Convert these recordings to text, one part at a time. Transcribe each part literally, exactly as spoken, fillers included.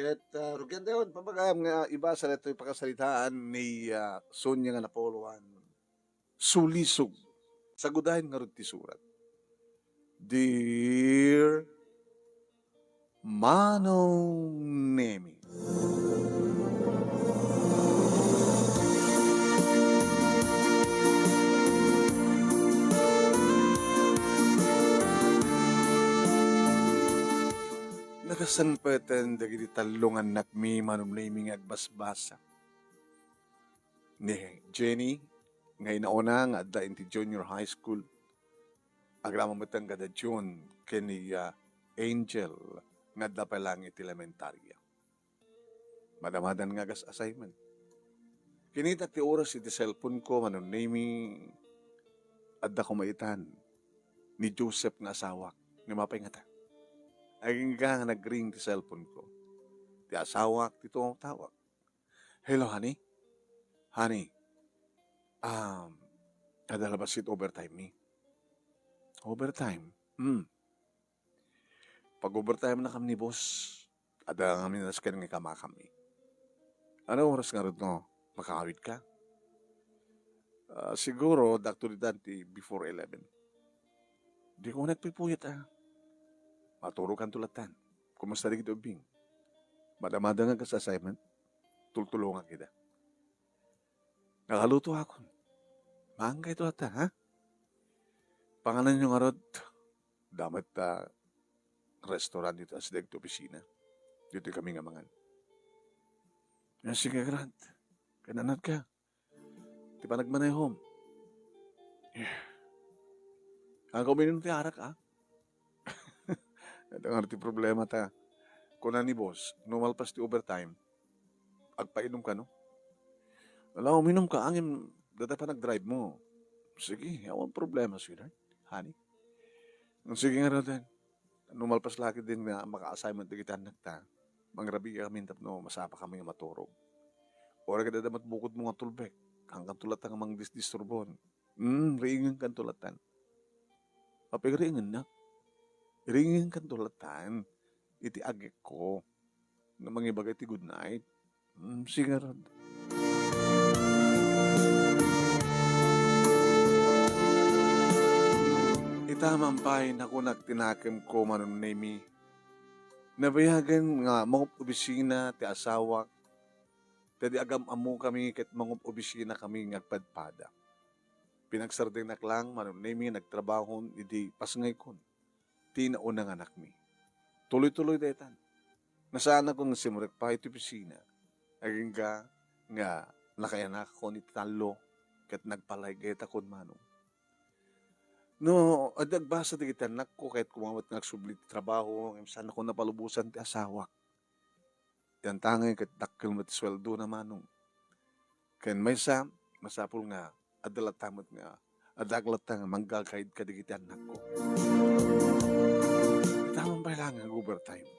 Ket, ah, rugian tayon, pabagam nga ibasa daytoy pakasaritaan ni, ah, Sonia nga napauloan. Sulisog. Sagudayen ngarud ti surat. Dear Manong Nemi. Nagasanpeten dagiti tallo nga annakmi, Manong Nemi, nga agbasbasa. Ni Jenny, nga inauna nga adda iti junior high school, agraman met kada June ken ni, ah, Angel nga adda pay laeng iti elementarya. Madamadan nga agas-assignment. Kinitak ti oras iti cellphone ko, Manong Nemi, adda koma itan ni Joseph nga asawak, ni mapay ngata. Agingga nga nagring ti cellphone ko. Ti asawak ti tumawtawag. "Hello, honey? Honey, um, adda labas ket overtime mi." "Overtime?" "Hmm. Pag-overtime na kam ni boss. Adda ngamin nasken nga ikamakami." "Ano oras ngarud no makaawid ka?" "Ah, siguro, dakto ditan ti before eleven." "Di ko nagpipuyat, ah. Maturog kanto latan. Kumusta dagiti ubbing?" "Madamada nga kas assignment. Tultulongak ida." "Nakaluto akon. Maangga ito latan, ha? Pangananyo ngarud, adda met, ah, restaurant dito as dagiti opisina. Dito kami nga mangan." "Ah, sige, Grant. Kananad ka. Ti panagmanehom." "Yeah. Ang uminom ti arak, ah." Ito nga ti problema ta. Kuna ni boss, no malpas ti overtime, agpainom ka, no? "Ala, uminom ka, ngem dayta pa nagdrive mo." "Sige, awan problema, sweetheart, honey." "Sige ngaruden. No malpas la ketdin nga maka-assignment dagiti annakta, mangrabii kami tapno masapa kami nga maturog. Uray ket adda met bukodmo nga tulbek, haankanto latta nga mangdisdisturbon." "Hmm, riingenkanto latan." "Apay riingennak?" "Riingenkanto latan iti agekko nga mangibaga iti good night." "Hmm, sige ngarud." Ita man pay, nakunak ti nakemko, Manong Nemi. Nabayagen nga mangup-obisina ti asawak, ta idi agam-ammokami ket mangup-obisinakami nga agpadpada. Pinagsardengnak laeng, Manong Nemi, nagtrabahon idi pasngaykon ti nauna nga anakmi. Tuloy-tuloy daytan. Nasaanakon nga simrek pay iti opisina. Agingga nga nakayanakon iti tallo ket nagpalaygaytakon, Manong. No, adda agbasa dagiti annakko, kayat koma met nga agsubli ti trabaho, ngem saanakon napalubosan ti asawak. Yantangay ket dakkel met ti sueldona, Manong. Ken maysa, masapul nga adda latta met nga, addaak latta nga manggagaid kadagiti annakko. Ita man pay laeng nga overtime.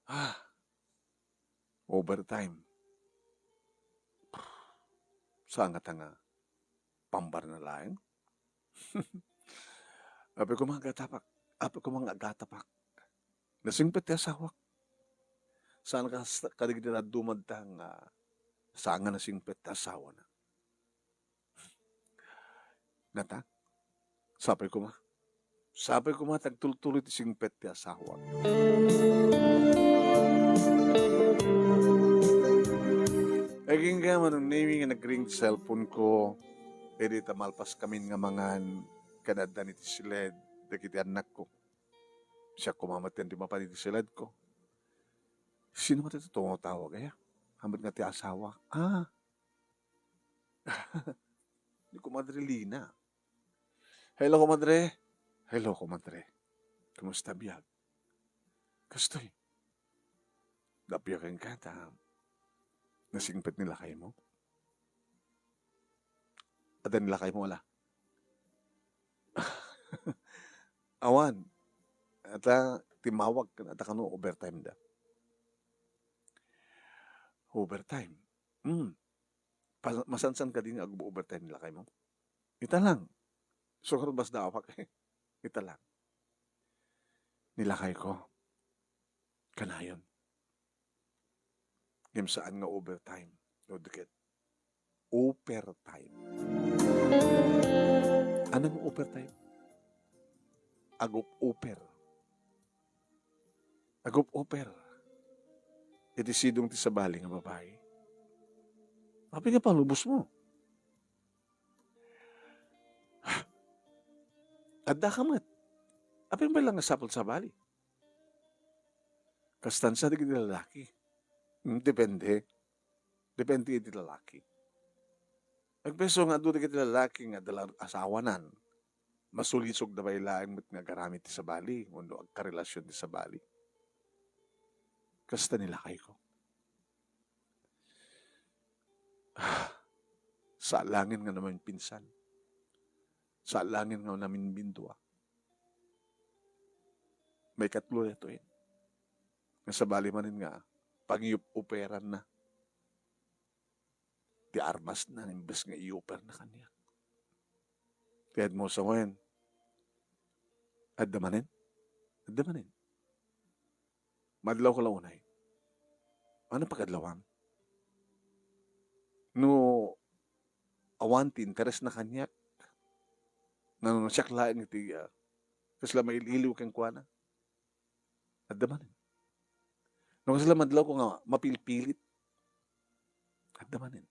Ah, overtime. Saan ngata nga pambarna laeng? Apay koma nga agatapak. Apay koma nga agatapak. Nasingpet ti asawak. Saan kas-, kadagiti dadduma ta nga saan nga nasingpet ti asawana. Ngata? Sapay koma. Sapay koma ta agtultuloy ti singpet ti asawak. Agingga, Manong Nemi, nga nagring ti cellphone ko. Idi ta malpaskamin nga mangan, ken adda iti siled dagiti annakko. Siak koma met ti mapan iti siledko. Sino met iti tumatawag, aya? Amet nga ti asawa. Ah. Ni Kumadre Lina. "Hello, kumadre." "Hello, kumadre. Kumusta biag?" "Kastoy. Nabiag kenka ta nasingpet ni lakaymo?" "Adda ni lakaymo, ala?" "Awan. Ata timmawag ken ata kano overtime da." "Overtime? Hmm. Pa-, masansan kadi nga ag-overtime ni lakaymo?" "Ita lang. Isu ngarud, basdaawak." "Ita lang. Ni lakayko, Kanayon. Ngem saan nga overtime. No, di ket overtime. Anong overtime? Agup-uper. Agup-uper. Iti sidong ti sabali nga babai. Apay nga palubos mo? Adda ka met. Apay nga lang nga sapul sabali? Kastan sa dagiti lalaki. Hmm, depende. Depende iti lalaki. Agpeso nga adu dagiti lalaki nga adda la asawanan, masulisog da pay laeng met nga agaramid ti sabali wenno agkarelasion ti sabali. Kasta ni lakayko. Sa langin nga naminpinsan. Sa langin nga namimbindua. Maikatlo daytoy. Nga sabali manen nga pangiyup-uperan na ti armas na imbes nga iyuper na kaniak. Kaya mo sa ngayon, adda manen? Adda manen? Madlaw ka la unay. Ano pakadlawam? No awan ti interes na kaniak, no, no siak laeng iti, ah, kasla mail-iliw kenkuana, adda manen. No kasla madlaw ko nga mapilpilit, adda manen.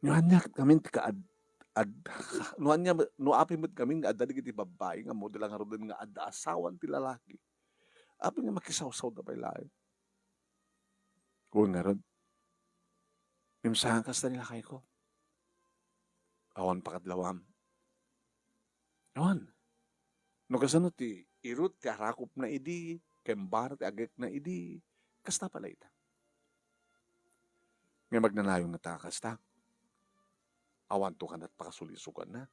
No ania ket ngamin ti kaad-, ad-, no ania, no apay met ngamin nga adda dagiti babbai nga model nga ngaruden nga adda asawan ti lalaki, apay nga makisawsawda pay laeng? Wen ngarud, imsangan kasta ni lakayko. Awan pakadlawam. Awan. No kasano ti irut ti arakopna idi, ken bara ti agekna idi, kasta pay la ita. Ngem agnanayon ngata a kasta. Awanto kanat pakasulisoganna.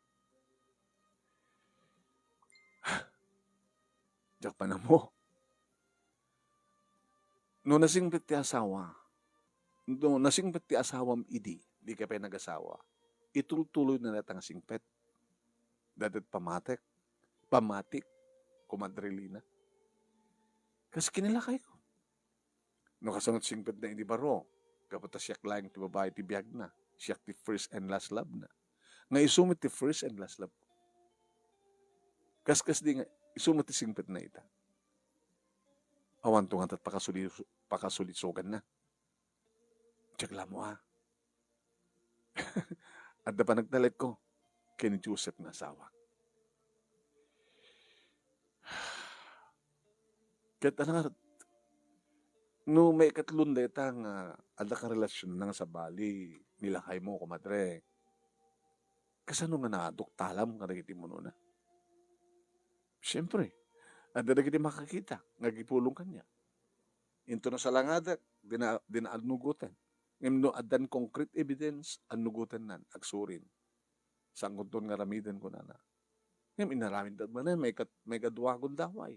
Diak panammo. No nasingpet ti asawa, no nasingpet ti asawam idi, dika pay nagasawa, itultuloy na dayta nga singpet. Dayta pamatek, pamatik, Kumadre Lina. Kas kinilakayko. No kasano ti singpetna idi baro, gapu ta siak laeng ti babai ti biagna, siak ti first and last love na. Nga isu met ti first and last love. Kaskasdi nga isu met ti singpetna ita. Awanto ngata pakasuli-, pakasulisoganna. Diak la ammo a. Adda panagtalekko ken ni Joseph nga asawak. Ket ano nga, no maikatlon dayta nga adda karelasionna nga sabali ni lakaymo, kumadre, kasano nga naaduktalam kadagiti munona? Siempre, adda dagiti makakita nga agipulong kaniak. Intono salangadak, dina, dina annugoten. Ngem no addan concrete evidence, annugotennan, agsurin. Sangkonton nga aramiden, kunana. Ngem inaramidda manen, maikat-, maikadua a gundaway.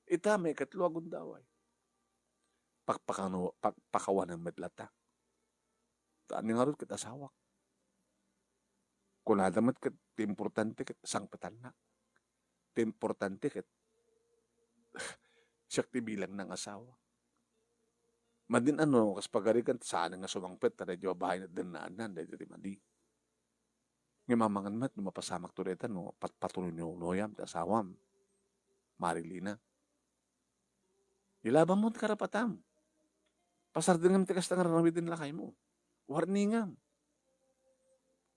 Ita, maikatlo a gundaway. Pakpakano-, pakpakawanen met latta. Ta ania ngarud ket asawak. Kunada met ket ti importante ket sangpetanna. Ti importante ket siak ti bilangna nga asawa. Madin ano, kas pagarigan, saan nga sumangpet, ta daydi babaen, addan naannan, daydi ti madi. Ngem amangan met, no mapasamakto dayta, no pat-, patunuynuyam ti asawam, Marilina. Ilabam mo ti karapatam. Pasardengam ti kasta nga aramiden lakaymo. Warningam.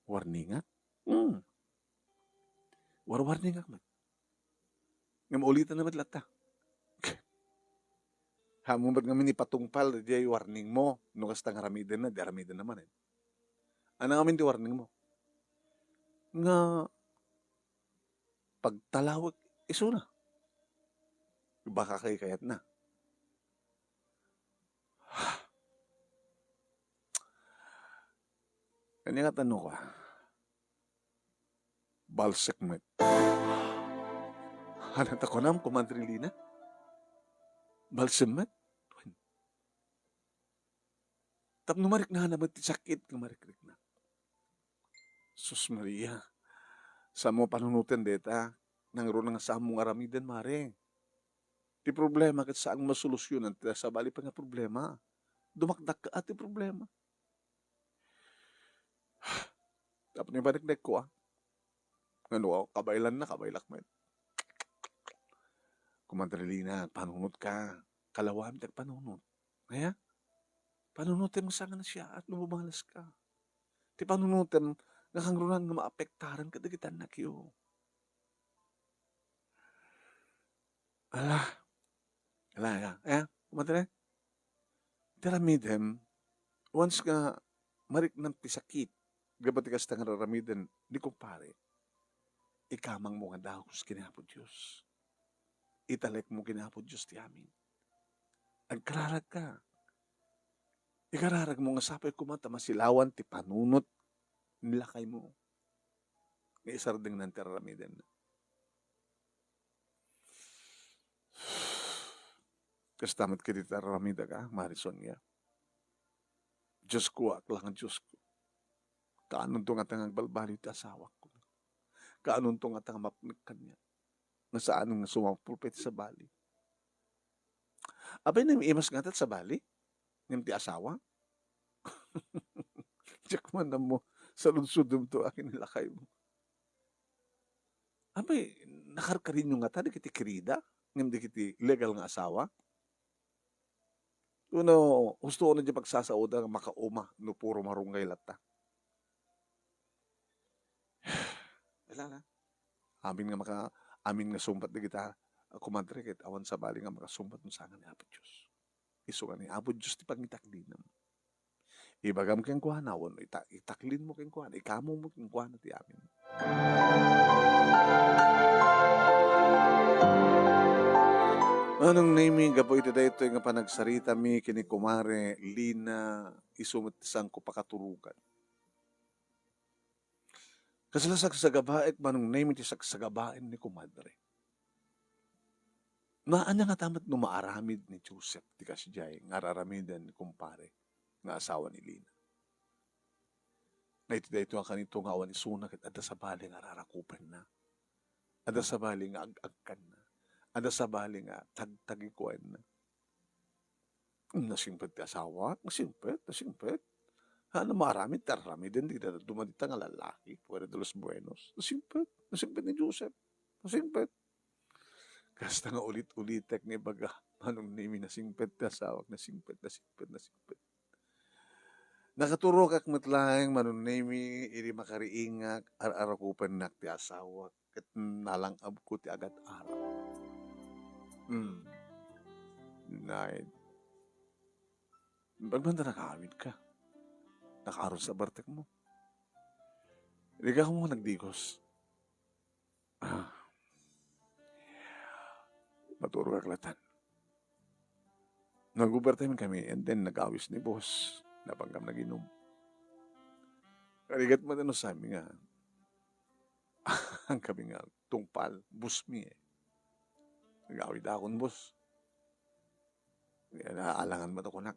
Warningak? Hmm. Warwarningak met. Ngem ulitan na met latta. Hamu met ngamin ipatungpal, diay warning mo, no kasta nga aramidenna, di aramidenna manen. Ania ngamin ti warning mo? Nga pagtalawek isuna. Baka kaykayatna. Ania nga tanno ko, ah? Balsek met. Ania ta kunam, Kumadre Lina? Balsem met? Tapno mariknana met ti sakit nga marikriknak. Sus Maria, saan mo panunoten dayta, nangruna nga saan mo nga aramiden, Mare. Ti problema ket saan nga masolusyonan ti sabali pay nga problema. Dumakdak ka ti problema. Tapno ibalikdakko, ah. Ngano, kabaylanna, kabaylak met. Kumadre Lina, agpanunot ka. Kalawam ti agpanunot. Aya? Panunotem saan nga siaat no bumalas ka. Ti panunotem nga kangrunan nga maapektaran kadagiti annakyo. Ala. Ala, ala. Eh, kumadre? Ti aramidem, once nga mariknam ti sakit, gapu ti kasta nga aramiden ni kumpare, ikamangmo nga dagus ken Apo Dios. Italekmo ken Apo Dios ti amin. Agkararagka. Ikararagmo nga sapay koma ta masilawan ti panunot ni lakaymo nga isardengnan ti aramiden. Kasta met ket iti aramidek, a, Mari Sonia. Diosko, aklang a Diosko. Kaanonto ngata nga agbalbaliw ti asawak? Kaanonto ngata nga mapnek kaniak? Nga saan nga sumapul pay ti sabali? Apay, naimas ngata ti sabali? Ngem ti asawa? Diak man ammo, saludsodemto a ken ni lakaymo. Apay, nakarkarinyo ngata dagiti kirida ngem dagiti legal nga asawa? Wenno, husto unay diay pagsasaoda nga makauma no puro marunggay latta? Ala, ala. Amin nga maka-, amin nga sungbat dagita, a, kumadre, ket awan sabali nga makasungbat no saan nga ni Apo Dios. Isu nga ni Apo Dios ti pangitaklinem. Ibagam kenkuana, wenno ita-, itaklinmo kenkuana, ikamomo kenkuana ti amin. Manong Nemi, gapu iti daytoy nga panagsaritami ken ni Kumare Lina, isu met ti saanko pakaturogan. Kasla sagsagabaek, Manong Nemi, ti sagsagabaen ni kumadre. Ania ngata met no maaramid ni Joseph ti kasdiay nga ar-aramiden ni kumpare nga asawa ni Lina? Nga iti daytoy a kanito nga awan isuna ket adda sabali nga ararakupenna. Adda sabali nga ag-agkanna. Adda sabali nga tagtagikuenna. Nasingpet ti asawa, nasingpet, nasingpet. Ania maaramid ti aramiden ti dadduma dita nga lalaki, fuera de los buenos. Nasingpet, nasingpet ni Joseph. Nasingpet. Kasta nga ulit-ulitek nga ibaga, Manong Nemi, nasingpet ti asawak, nasingpet, nasingpet, nasingpet. Nakaturogak met laeng, Manong Nemi, idi makariingak, ar-arakupennak ti asawak, ket nalang-abko ti agat-arap. Hmm. Nay, agmanta nakaawidka. Nakaarus a bartekmo. Dika koma nagdigos. Ah. Maturogak latan. Nag-overtime kami, and then nag-awis ni boss. Napanggam nag-inom. Karigat man ano sa amin nga. Ang kami nga, tungpal, boss mi eh. Nag-awid akon, boss. Naalangan mo to kunak.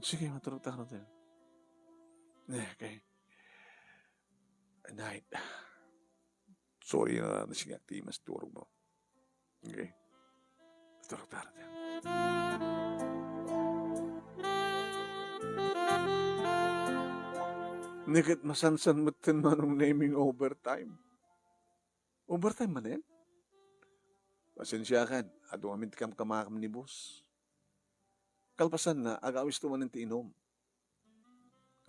Sige, maturog ta, Rodel. Eh, okay. Night. Sorry na, nasingak ti mas turog mo. Okay? Maturog ta, Rodel. Niket masansan metten Manong Nemi nga overtime. Overtime manen? Pasensiakan, adu amin ti kamkamakam ni boss. Kalpasanna, agawisto manen ti inom.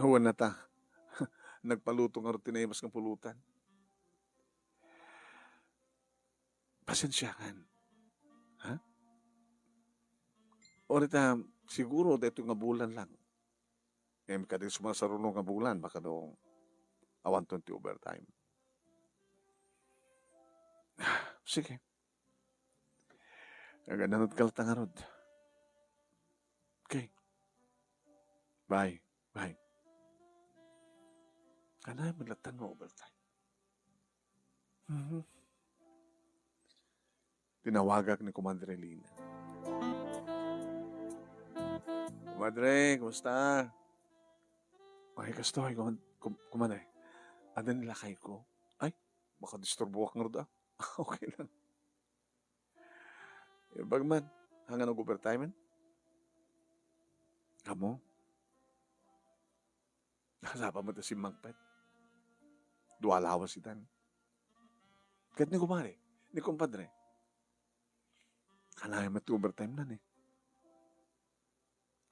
Awan na ta. Nagpaluto ngarud ti naimas nga pulutan. Pasensiakan. Ha? O rita, siguro, daytoy nga bulan lang. Ngem kadi sumasaruno nga bulan, baka no awanton ti overtime. Sige. Agananot ka latta ngarud. Okay. Bye. Bye. Kanay, maglatan mo overtime. Mhm. Tinawagak ni Kumadre Lina. "Kumadre, kumusta?" "Ay, kastoy, kum-, kum-, kumadre. Adda ni lakay ko." "Ay, makadisturbo ak ngarud, ah." "Okay lang." Imbag man, hangan ag-overtime? Kamo? Nasapa met a simmangpet. Dua lawas itan. Ket ni kumare, ni kumpadre, kanayon met ti overtime na ni.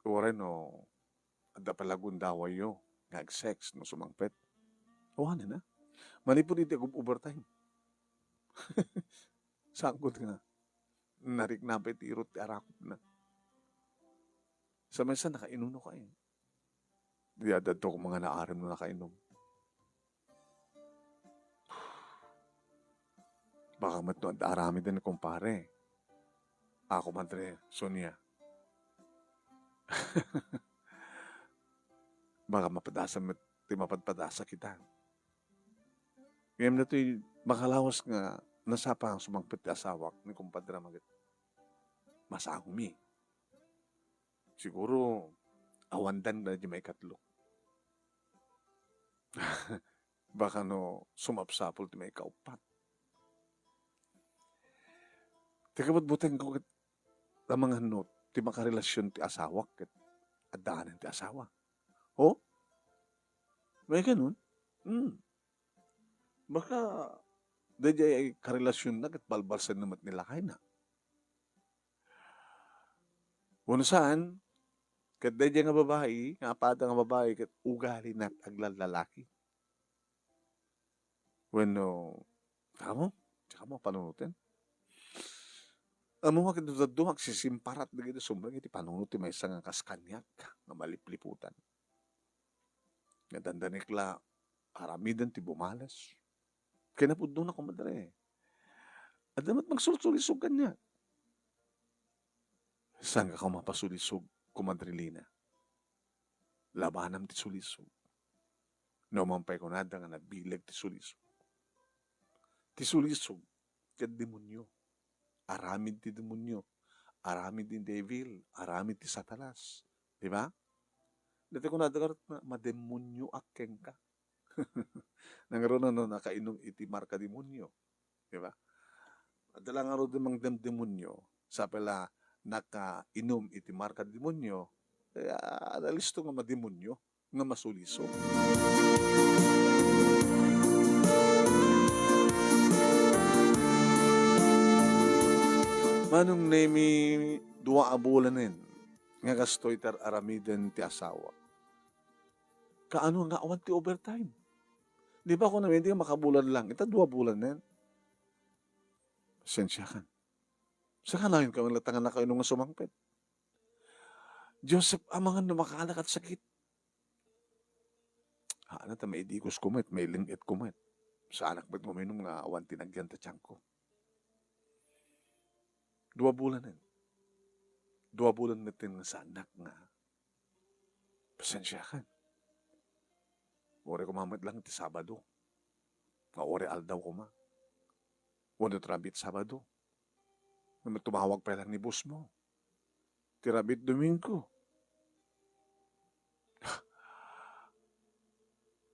Uray no, adda pay la gundawayyo nga ag-sex no sumangpet. Awanen a. Manipud iti ag-overtime. Sangkot nga. Narikna pay ti irut ti arakupna. Sa maysa, nakainuno ka eh. Di adda koma nga naaram no nakainom. Baka met no adda aramiden, kumpare. Ako, Madre Sonia. Baka mapadasa met ti mapadpadasa kita. Ngem datoy makalawas nga nasapa nga sumangpet ti asawak ni kumpadre Maget. Masangomi. Siguro, awandan na di maikatlo. Baka no sumapsapul ti maikauppat. Ti kabutbutengko ket amangan no ti makarelasyon ti asawak ket addaanen ti asawa. Oh? Maikanon? Hmm. Baka daydiay karelasionna ket balbalsenna met ni lakayna. Wenno saan, ket daydiay nga babai, nga apada nga babai, ket ugalina ti aglallalaki. Wenno, kamo? Diak kamo panunoten. Ammom a ket dadduma agsisimparat dagiti sumrek iti panunot ti maysa nga kas kaniak nga malipliputan. Nga dandanik la aramiden ti bumales. Kinapudnona, kumadre. Adda met mangsulsulisog kaniak. Saanka koma mapasulisog, kumadre Lina? Labanam ti sulisog. No man pay kunada nga nabileg ti sulisog. Ti sulisog ket demonio. Aramid ti demonio. Aramid ti devil. Aramid ti Satanas. Di ba? Dati kunada ngarud, ma-, mademonioak kenka. Nangruna no nakainom iti marka demonio. Di ba? Adda la ngarud mangdemdemonio, sa pay la nakainom iti marka demonio, kaya nalisto nga mademonio, nga masulisog. Manong Nemi, dua a bulanen nga kastoy ti ar-aramiden ti asawa. Kaano nga awan ti overtime? Di ba, kunam, hindi nga makabulan lang. Ita dua bulanen. Pasensiakan. Sa kanayon kami latta nga nakainom nga sumangpet. Joseph, amangan no makaala kat sakit. Haan ta maidigos ko met, maileng-et ko met. Saanak met nga uminom nga awan ti nagyan ta tiangko. Dua bulanen. Dua bulan met nga saanak nga Pasensiakan. Uray koma met lang ti Sabado. Nga uray aldaw koma. Wenno ti rabii ti Sabado. Ngem tumawag pay lang ni boss mo. Ti rabii ti Domingo.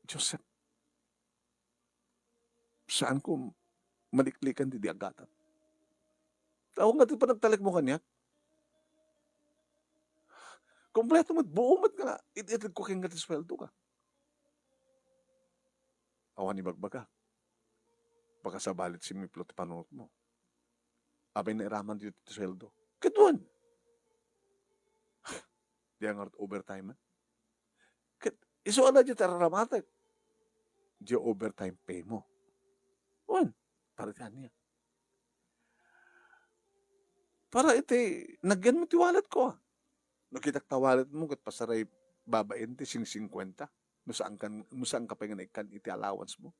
Joseph, saanko maliklikan ti di aggatam. Awan nga ti panagtalekmo kaniak. Kompleto met, buo met nga it-, itedko kenka ti sueldo ka. Awan ibagbaga. Baka sabali ti simiplo ti panunotmo. Apay nairaman ditoy ti sueldo? Ket wen. Di nga overtime, eh. Ket isu a la diay ti araramatek. Diay overtime pay mo. Wen, para iti ania? Para iti, nagyan mo ti wallet ko, ah. No kitak ta wallet mo, ket pasaray babaen ti sing singkuenta. No saan kan, no saan ka pay nga naikkan iti allowance mo.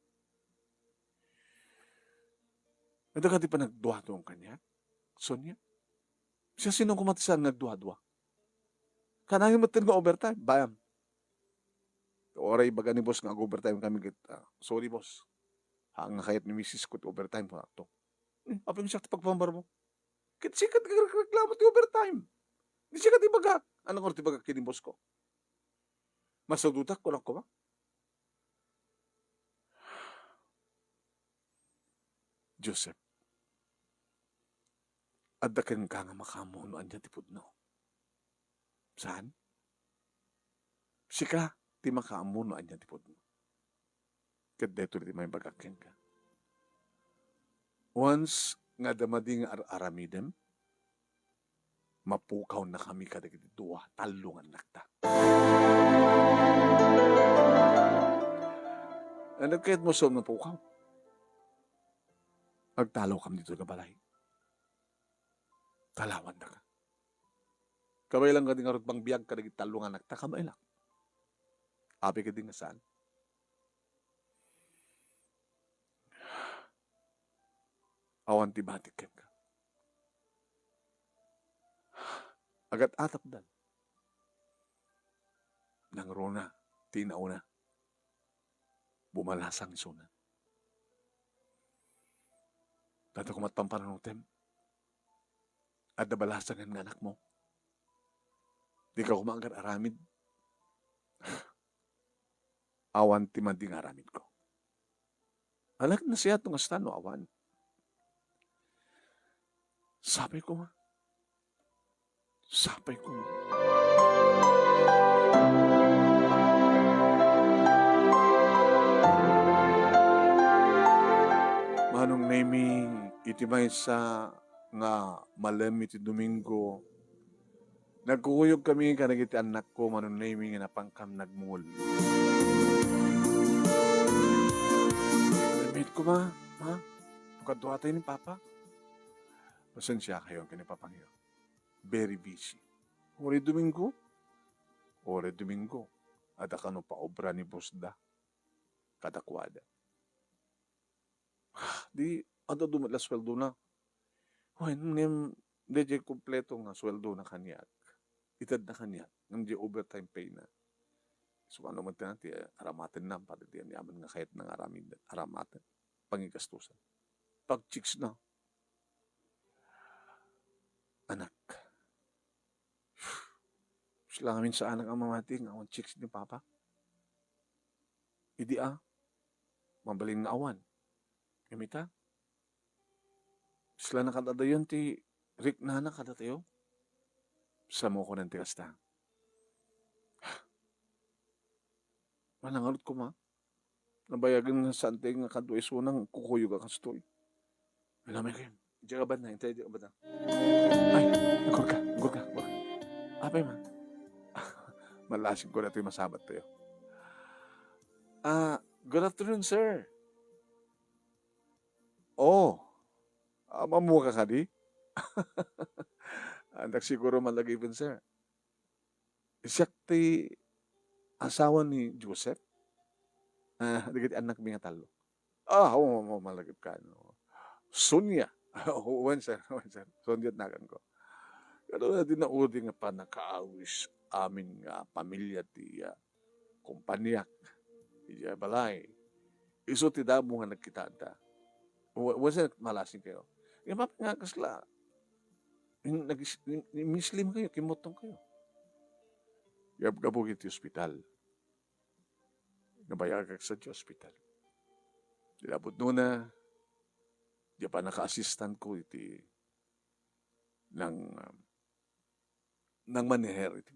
Adda kadi panagduaduam kaniak, Sonia? Siasino koma ti saan nga agduadua? Kanayon met nga overtime, bayam. Uray ibaga ni boss nga ag-overtime kami ket, ah, "Sorry, boss. Haan nga kayat ni misis ko ti overtime," kunakto. Eh, apay siak ti pagpambar mo? Ket sika ti nagreklamo ti overtime. Di sika ti ibaga. Ania ngarud ti ibagak ken ni boss ko? Masadutak, kunak koma. Joseph, Adda kenka nga makaammo no ania ti pudno. Saan? Sika ti makaammo no ania ti pudno. Ket daytoy ti maimbagak kenka. Once nga adda madi nga ar-aramidem, mapukawna kami kadagiti dua, tallo nga annakta. Ano kayat mo som napukaw? Agtalaw kami dito nga balay. Talawanda ka. Kabaelan ka di nga rut pang biag kadagiti tallo nga annakta, kabaelan. Apay ka di nga saan? Awan ti batik kenka. Agat-atapdan. Nangruna ti inauna. Bumalasang isuna. Data kumat pampananutem. Adda balasangan nga anakmo. Di ka koma agar-aramid. Awan ti madi nga aramidko. Anak na siya tong asta no awan. Sapay ko nga. Sapay ko nga. Manong Nemy, iti maysa nga malem iti Domingo, nagkukuyog kami kadagiti annakko, Manong Nemy, nga napankam nagmul. Namit ko, ma, ma, kadua tayo ni Papa. Pasensya kayo, kini Papangyo. Very busy. Uri Domingo? Uri Domingo. Adda kano paobra ni boss da. Kadakuada. Di, adda dumat la sweldona. Wen, ngem, di jay kompleto nga sweldona kaniak. Itedna kaniak, ngem jay overtime pay na. So, ano man ti, ti aramatenna, para di aniaman nga kayatna nga aramid, aramaten. Pangigastusan. Pag chicks na. Anak. Sila ngamin sa anak ang mamati nga awan chicks ni Papa. Idi a, mabalin nga awan. Ngem ita, sila na kadadayon ti riknana kadatayo. Samo ko nan ti kasta. Manangarot ko, ma. Nabayagen nga saan ti nga kadua isuna nga kukuyog a kastoy. Alam mo kayo, diya ka ba na? Intay, diya ka ba na? Ay, agurka, agurka, agurka. Apay, ma. Malasing ko na ito'y masabat tayo. Ah, good afternoon, sir. Oh, ah, mamuka ka di? Anak siguro malagipen, sir. Siak ti asawa ni Joseph. Ah, dagiti annakmi nga tallo. Ah, oo, oo, malagip ka, no? Sonia. Wen, sir, wen, sir. Sonia ti naganko. Kano na di naudi nga pannakaawis amin nga pamilya ti, ah, kompaniak. Iti balay. Isu ti damo nga nagkitaanta. Wa-, wen, sir, malasing kayo. Nga mapingakas la. In-, nagis-, in-, in-, mislim kayo, kimmutong kayo. Gab-, gapu iti ospital. Nabayagak sa ti ospital. Di labot nuna, di pa naka-assistant ko iti nang, um, nang manager iti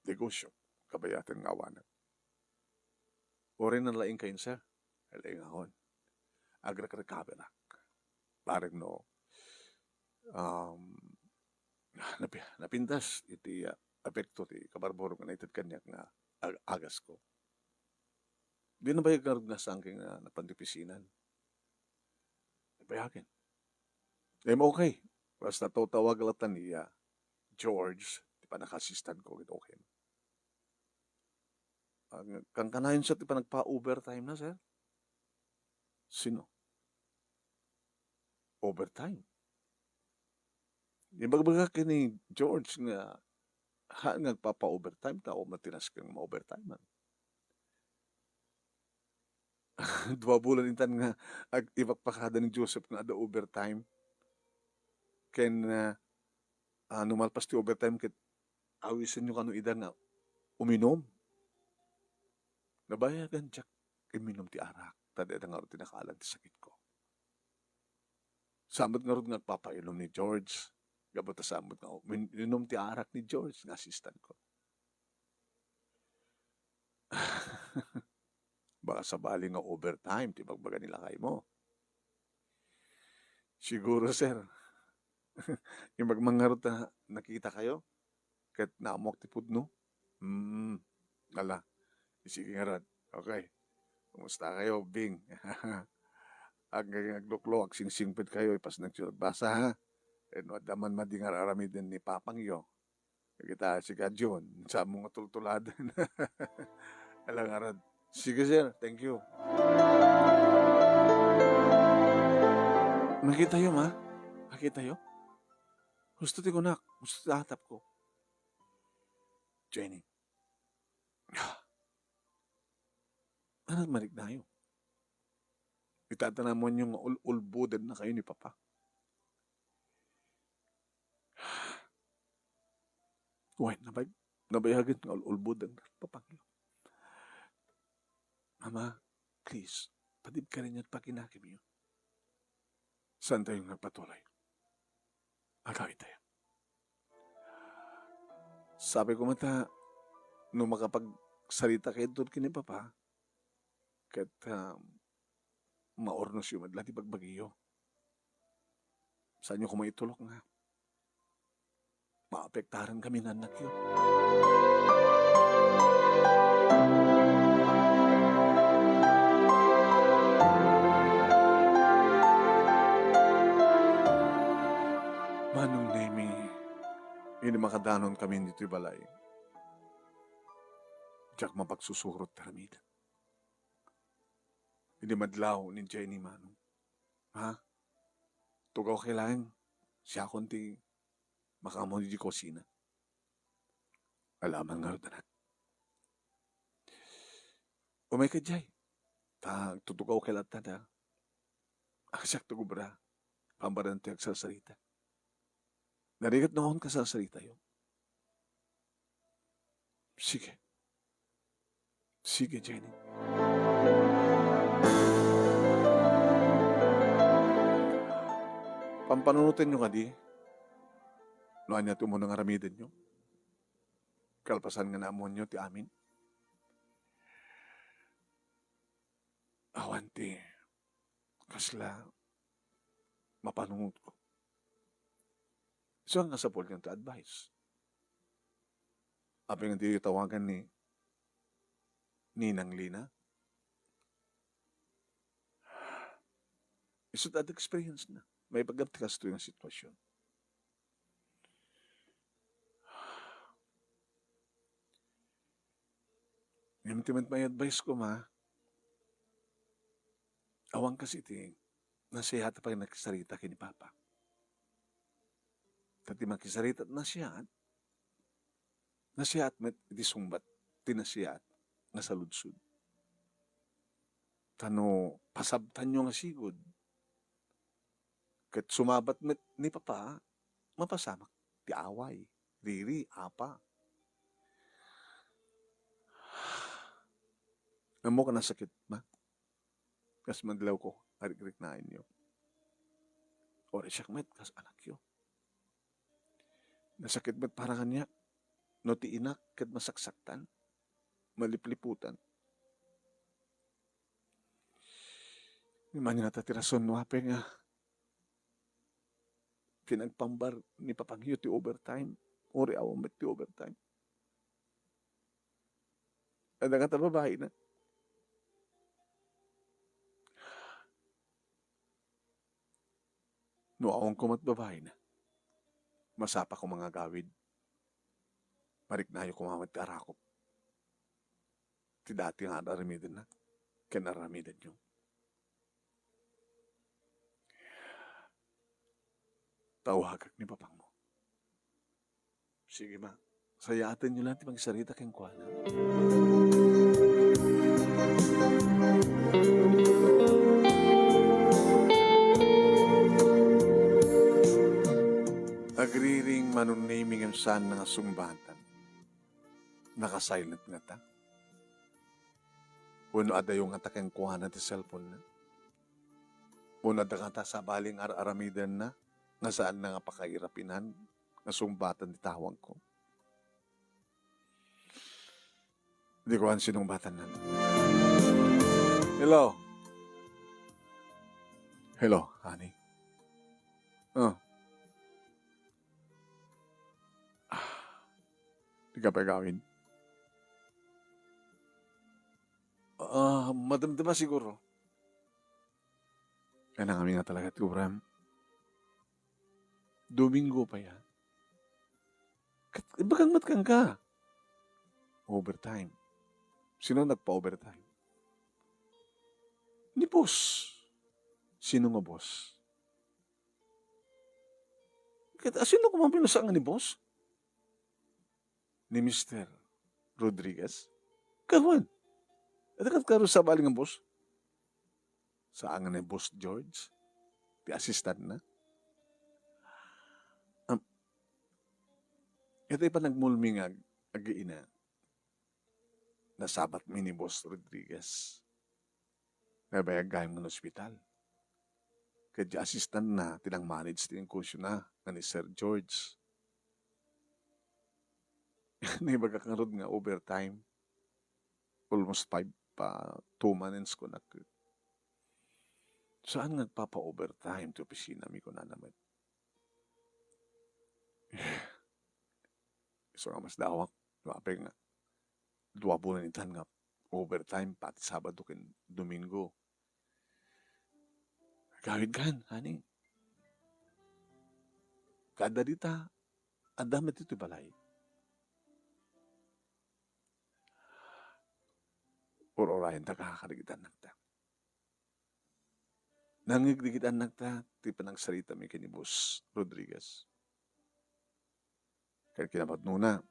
negosyo. Kabayaten nga awanak. Uri na laing kayo, sir. Laing akon. Agrekrecoverak. Bareng no, um, napi-, napintas iti, ah, epekto ti kabarbarok nga naited kaniak nga ag-, agas ko. Di nabayag ngarud nga sangkay nga napan ti opisina. Nabayagen. Em, okay. Basta tawag latta ni, ah, George, ti panaka-assistant ko, okay. Ang, kankanayon sa ti panagpa-overtime na, sir? Sino? Overtime? Imbagbaga ken ni George nga, ha, nga agpapa-overtime, tao matinas kang ma-overtime man. Dua bulan intan nga ag-, ipakpakada ni Joseph nga adda overtime. Ken, ah, ah, no malpas ti overtime ket awisenyo kano ida nga uminom. Nabayagan diak uminom ti arak, ta dayta ngarud ti nakaalan ti sakitko. Saan met ngarud nga agpapainom ni George? Gapu ta saan met nga min-, minum ti arak ni George nga assistant ko. Baka sabali nga overtime ti ibagbaga ni lakaymo. Siguro, sir. Imbag man ngarud ta nakitakayo, ket naammoak ti pudno. Hmm, ala, sige ngarud. Okay. Kumusta kayo, Bing? Ag-, agluklok, agsingpetkayo, ipasnek ti basa, ha? Ket no adda man madi nga ar-aramiden ni Papangyo, kita, sika, Jun, saanmo nga tultuladen. Ala ngarud. Sige, sir. Thank you. Nakitayo, ma? Nakitayo? Husto ti kunak. Husto ti atapko. Jenny. Anak, mariknayo. Itatanamon nga ul-, ulbodennakayo ni Papa. Wen, nabay-, nabayagen nga ul-, ulboden ni Papangyo. Ama, please, padibkarenyo ti pakinakemyo. Saantayo nga agpatuloy? Agawidtayo. Sabi ko met, no makapagsarita kayo ken ni Papa, ket, ah, maurnosyo met la ti bagbagiyo. Saanyo koma itulok nga maapektaran kami nga annakyo. Manong Nemi, idi makadanon kami ditoy balay, diak mapagsusurot ti aramiden. Idi madlaw ni Jenny, Manong, ha? Tugawkay laeng, siakon ti makaammo idiay kusina. Ala man ngarud, anak. Umayka idiay. Ta agtutugawkay latta, ta. Agsiak ti agobra. Pambaran ti agsarsarita. Narigat no awan kasarsaritayo. Sige. Sige, Jenny. Pampanunotenyo kadi no ania ti umuna nga aramidenyo kalpasan nga naammoanyo ti amin? Awan ti kasla mapanunotko. Isu nga sapulyo ti advice. Apay nga diyo tawagan ni Ninang Lina? Isu ti experience na. Maipaggap ti kastoy nga sitwasyon. Ngem ti met may advice ko, ma, awan kas iti nasihat a pannakisarita ken ni Papa. Ta ti makisarita nasihat, nasihat met iti sungbat ti nasihat nga saludsod. Ta no pasabtanyo nga sigud, ket sumabat met ni Papa, mapasamak ti away, riri, apa. Ammok a nasakit, ma. Kas madlawko, arikriknaenyo. Uray siak met, kas anakyo. Nasakit met para kaniak no ti inak ket masaksaktan, malipliputan. Ngem ania ngata ti rason no apay nga pinagpambar ni Papangyo ti overtime, uray awan met ti overtime? Adda ngata babaina? No awan koma ti babaina, masapa koma nga agawid. Mariknayo koma met ti arakop. Ti dati nga ar-aramidenna ken ar-aramidenyo. Tawagak ni Papangmo. Sige, ma. Sayaatenyo lang ti magsarita kenkuana. Agriring, Manong Nemi, ngem saan nga sungbatan. Naka-silent ngata? Wenno adayo ngata kenkuana ti cellphone-na? Wenno adda ngata sabali nga ar-aramidenna? nga saanna nga pakairapinan nga sungbatan ti tawagko. Di ko man sinungbatannan. Hello? Hello, honey? Oh. Ah, di ka pa agawid? Ah, madamdama siguro. Kailangan mi nga talaga ti obram. Domingo pa ya. Kat-, ibagam met kenka. Overtime. Sino nagpa-overtime? Ni boss. Sino nga boss? Kat-, a, sino koma pinasaan nga ni boss? Ni Mister Rodriguez? Kawan. Ita kat karo sabali nga boss? Saan nga ni Boss George? Ti assistant na? Am, ita panagmulmi nga ag-, agiina. Nasabat mi ni Boss Rodriguez. Nabayag gayam nga ospital. Ket di assistant na ti nang-manage ti negosyo na nga ni Sir George. Naibaga ngarud nga overtime. Almost five pa, two months ko nak-, saan nga agpapa-overtime ti opisina mi, kunana met. Isu nga masdawak, no apay nga dua bulan itan nga overtime, pati Sabado ken Domingo. Agawidkan, honey. Kada dita, adda met ditoy balay. Ur-urayenta ka, kadagiti annakta. Nangngeg dagiti annakta ti panagsaritami ken ni Boss Rodriguez. Ket kinapudnona,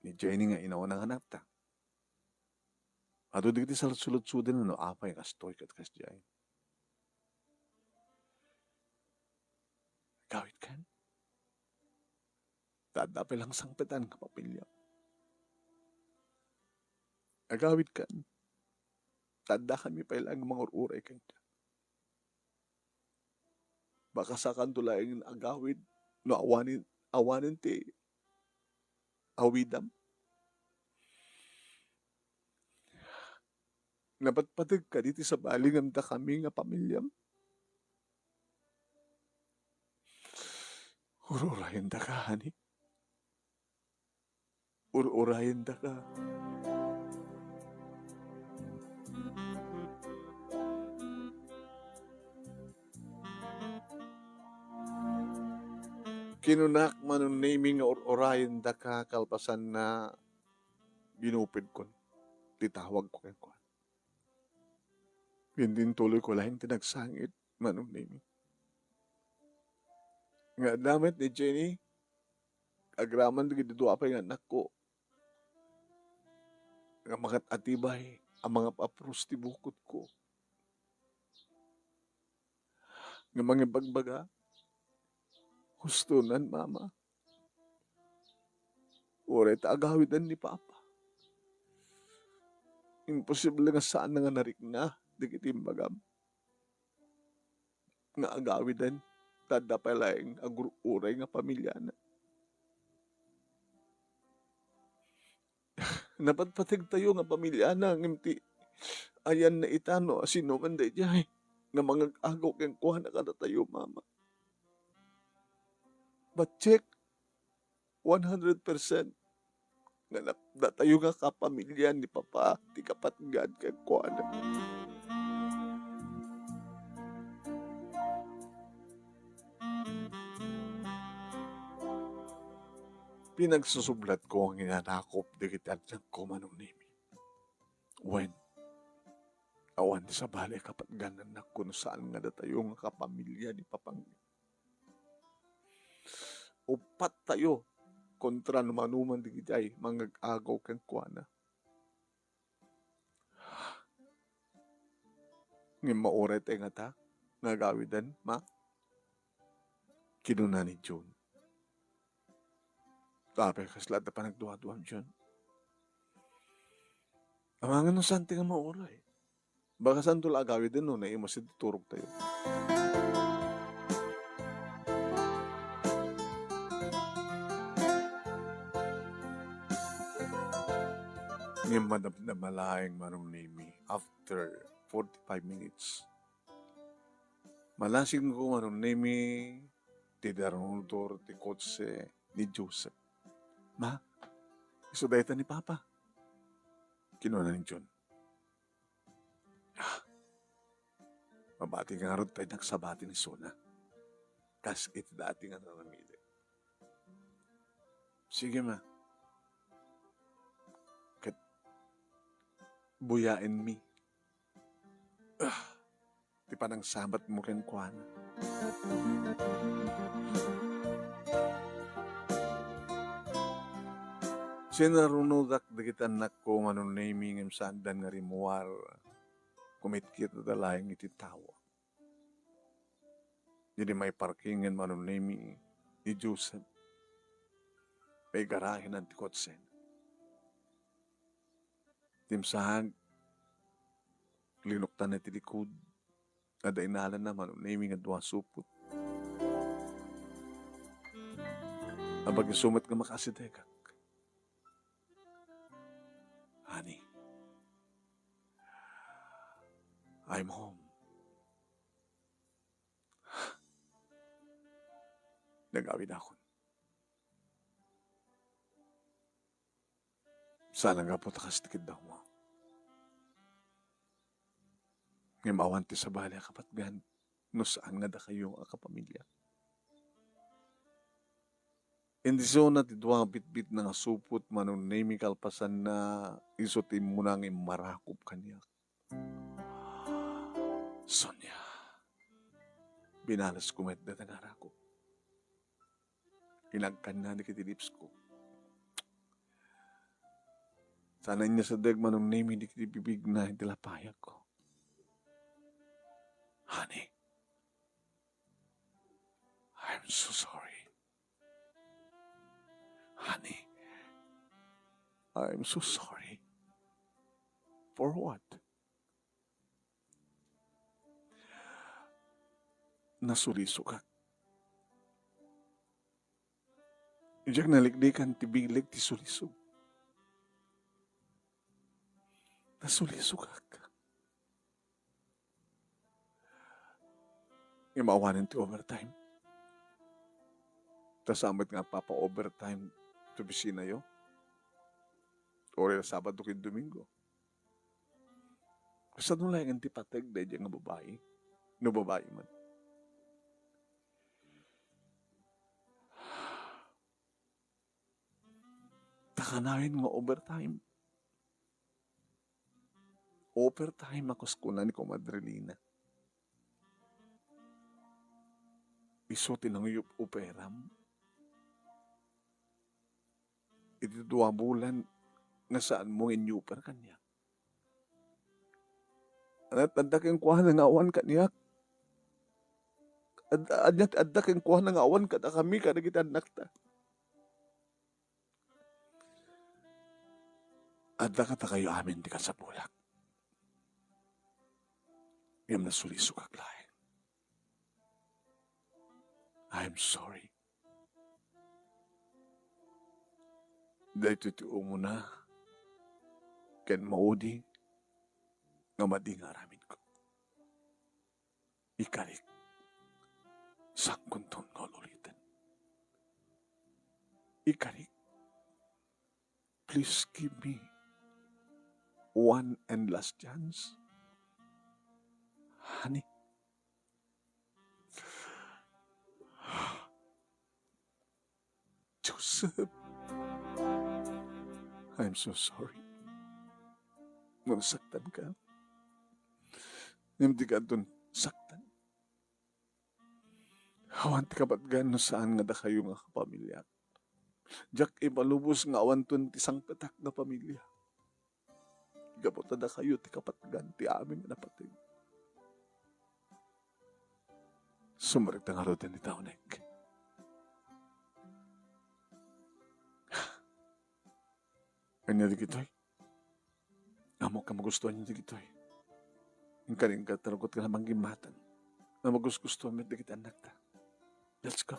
ni Jenny nga inawan nga anakta. Adu dagiti saludsaludsoden no apay kastoy ket kasdiay. Agawidkan. Ta adda pay laeng sangpetan nga pamilya. Agawidkan. Ta adda kami pay laeng mangur-uray kenka. Bakasakanto laeng agawid no awanen, awanen ti awidam. Napatpateg kadi ti sabali ngem dakami nga pamilyam? Ur-urayendaka, honey. Ur-urayendaka. Kinunak, Manong Nemy, nga ur-urayendaka kalpasanna, binupedkon ti tawagko kenkuana. Ket intuloyko laeng ti nagsangit, Manong Nemy. Nga adda met ni Jenny, agraman dagiti dua pay nga annakko, nga mangat-atibay a mangap-apros ti bukodko. Nga mangibagbaga, "Hustonan, Mama. Uray ta agawiden ni Papa. Imposible nga saan nga narikna dagiti imbagam nga agawiden, ta adda pay laeng agur-uray nga pamilyana." Napatpategtayo nga pamilyana, ngem ti ayanna ita no asinoman daydiay nga mangag-agaw kenkuana kadatayo, Mama. But check, one hundred percent nga nap-, datayo nga kapamilya ni Papa ti kapatgan kenkuana. Pinagsusublatko nga inanakop dagiti annakko, Manong Nemy. Wen, awan ti sabali a kapatgan nga annakko no saan nga datayo nga kapamilya ni Papang. Uppat tayo kontra no manoman dagiti ay mangag-agaw kenkuana. Ngem mauray tay ngata nga agawiden, Ma? Kinuna ni June. Tapay kasla adda panagduaduam, June. Amangan no saan ti nga mauray. Bakasanto la agawiden no naimas iti turogtayo. Ngem madamdama laeng Manong Nemi after forty-five minutes. Malasingko Manong Nemi ti derunodor ti kotse ni Joseph. "Ma, isu dayta ni Papa," kinuna ni Jun. Ah, mabati ngarud pay nagsabati ni Sona. Kas iti dati nga nanamili. "Sige, ma. Ket buyaenmi." Ah, ti panangsabatmo kenkuana. Sinarunodak dagiti annakko Manong Nemi ngem saandan nga rimmuar. Kumitkita da laeng iti tawa. Idi maiparkingen Manong Nemi ni Joseph, maigarahina ti kotsen. Timsag, linuktanna iti likud, adda inalana Manong Nemi nga dua supot. Abagiso met nga makaasidegak. "Honey, I'm home." Nagawidakon. Saan a gapu ta kas ti kiddawmo. Ngem awan ti sabali a kapatgan no saan nga dakayo a kapamilya. Indisona ti dua nga bitbitna nga supot Manong Nemi kalpasanna, isu ti immuna nga immarakop kaniak. "Sonia," binalesko met dayta nga arakop. Inagkanna dagiti lipsko. Saan a inyasideg Manong Nemi dagiti bibigna iti lapayagko. "Honey, I'm so sorry. Honey, I'm so sorry." "For what?" "Nasulisogak. Diak naliklikan ti bileg ti sulisog. Nasulisogak." "Ngem awanen ti overtime. Ta saan met nga agpapa-overtime ti opisinayo. Uray Sabado ken Domingo. Kasano laengen ti pateg daydiay nga babai, no babai man?" "Ta kanayon nga overtime. Overtime a kuskuna ni Komadre Lina. Isu ti nanguyop-operam iti dua bulan nga saanmo nga inyuper kaniak. Ad-, adda kenkuana nga awan kaniak. Ad-, ad-, adda kenkuana nga awan kadakami kadagiti annakta. Adda kadakayo amin ti kasapulak. Ngem nasulisogak laeng. I'm sorry. Daytoy ti umuna ken maudi nga madi nga aramidko. Ikarik, saankonton nga ul-uliten. Ikarik, please give me one and last chance. Honey." "Joseph, I'm so sorry. No nasaktan ka, ngem di ka adun saktan. Awan ti kapatgan no saan nga dakayo nga kapamilya. Diak ipalubos nga awanton ti sangpetak nga pamilya. Gapu ta dakayo ti kapatgan ti amin nga napateg." Sumrekta ngaruden ni Tawnek. Ania dagitoy? Ammok nga magustuanyo dagitoy. Inka, inka, tarukot ka na manggimatang. Nga magusgustuan met dagiti annakta. Let's go.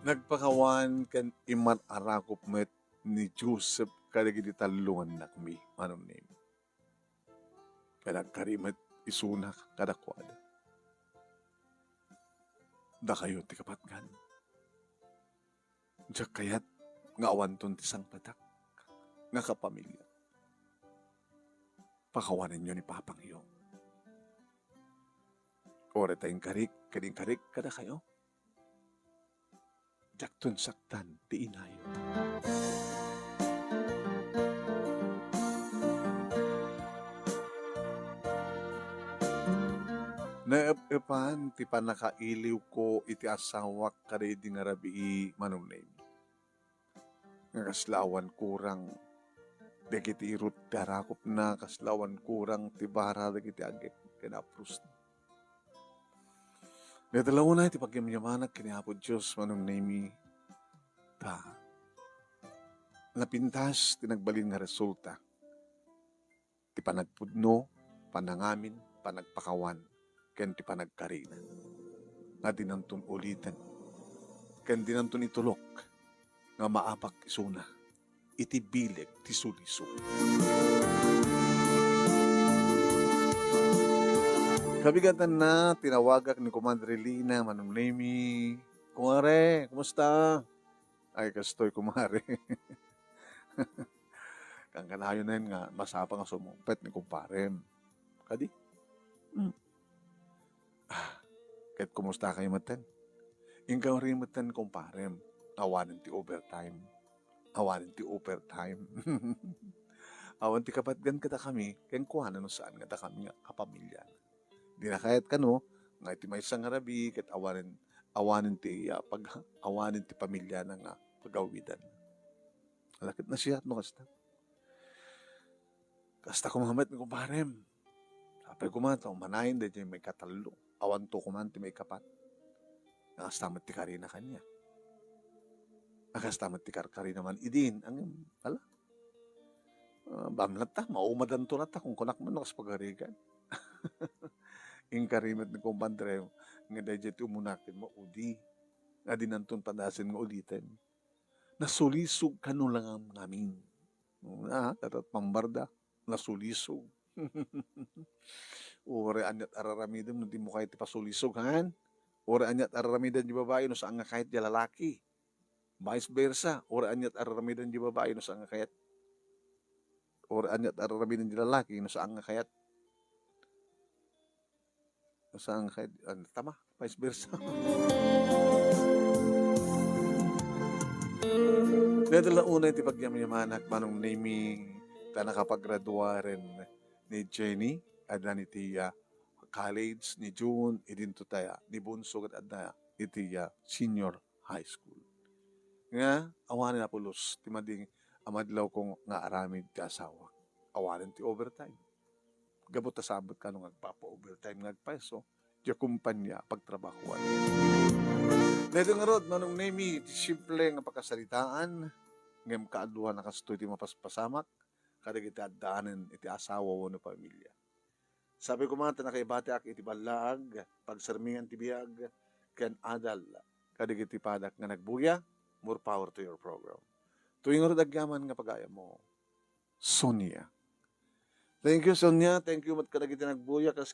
Nagpakawan ken immar-arakop met ni Joseph kadagiti tallo nga annakmi, Manong Nemi. Ken agkari met isuna kadakuada. Dakayo ti kapatgan. Diak kayat nga awanton ti sangpetak nga kapamilya. Pakawanenyo ni papangyo. Uray ta inkarik ken inkarik kadakayo. Diakton saktan ti inayo. Naep-epan ti pannakailiwko iti asawak kadaydi nga rabii, Manong Nemi. Nga kasla awan kurang dagiti irut ti arakopna, kasla awan kurang ti bara dagiti agek ken aprosna. Dayta la unay ti pagyamyamanak ken ni Apo Dios, Manong Nemi, ta napintas ti nagbalin nga resulta ti panagpudno, panangamin, panagpakawan, ken ti panagkarina. Nga dinanton uliten, ken dinanton itulok nga maapak isuna iti bileg ti sulisog. Kabigatanna, tinawagak ni Kumadre Lina, Manong Nemi. "Kumare, kumusta?" Ay, kastoy, kumare. Kankanayon nga masapa nga sumungpet ni kumparem. Kadi? Hmm. Ah, ket kumusta kayo metten? Inka uri metten kumparem, awanen ti overtime. Awanen ti overtime. Awan ti kapatgan kadakami, kenkuana no saan nga dakami nga kapamilya. Dina kayat kano nga iti maysa nga rabii ket awanen, awanen ti, ah, pag-, awanen ti pamilyana nga pagawidan. Ala, ket nasiat no kasta. Kasta koma met ni kumparem. Apay koma ta umanayen daydiay maikatallo. Awanto koma ti maikapat. Nga kasta met ti karina kaniak. Nga kasta met ti karkarina man idin. Ngem, ala. Ah, bamlatta, maumadanto latta, kunkunak man no kas pagarigan. Inkari met ni kumpadre nga daydiay ti umuna ken maudi. Nga dinanton padasen nga uliten. Nasulisog kano la ngamin. Ah, tatat pambarda, nasulisog. Uray aniat araramidem no dimo kayat ti pasulisog, han? Uray aniat araramiden ti babai no saan nga kayat ti lalaki. Vice versa, uray aniat araramiden ti babai no saan nga kayat. Uray aniat araramiden ti lalaki no saan nga kayat. Saan kay, ano, tama, vice versa. Dayta la unay ti pagyamyamanak, Manong Nemi, ta nakapagraduaren ni Jenny, adda iti, ah, college, ni June, idinto tayo, ni Bunso, ket adda iti, ah, senior high school. Nga, awanen a pulos, ti madi a madlawko nga aramid ti asawak. Awanen ti overtime. Gapu ta saan met kano nga agpapa-overtime nga agpayso, diay kumpanya pagtrabahoan. Daytoy ngarud, Manong Nemi, ti simple nga pakasaritaan, ngem kaaduan a kastoy ti mapaspasamak kadagiti addaanen iti asawa wenno pamilya. Sapay koma ta nakaibatiak iti ballaag, pagsermingan ti biag, ken adal kadagiti padak nga nagbuya. More power to your program. Toy ngarud agyaman nga pagayammo. Sonia. Thank you, Sonia. Thank you met kadagiti nagbuya kas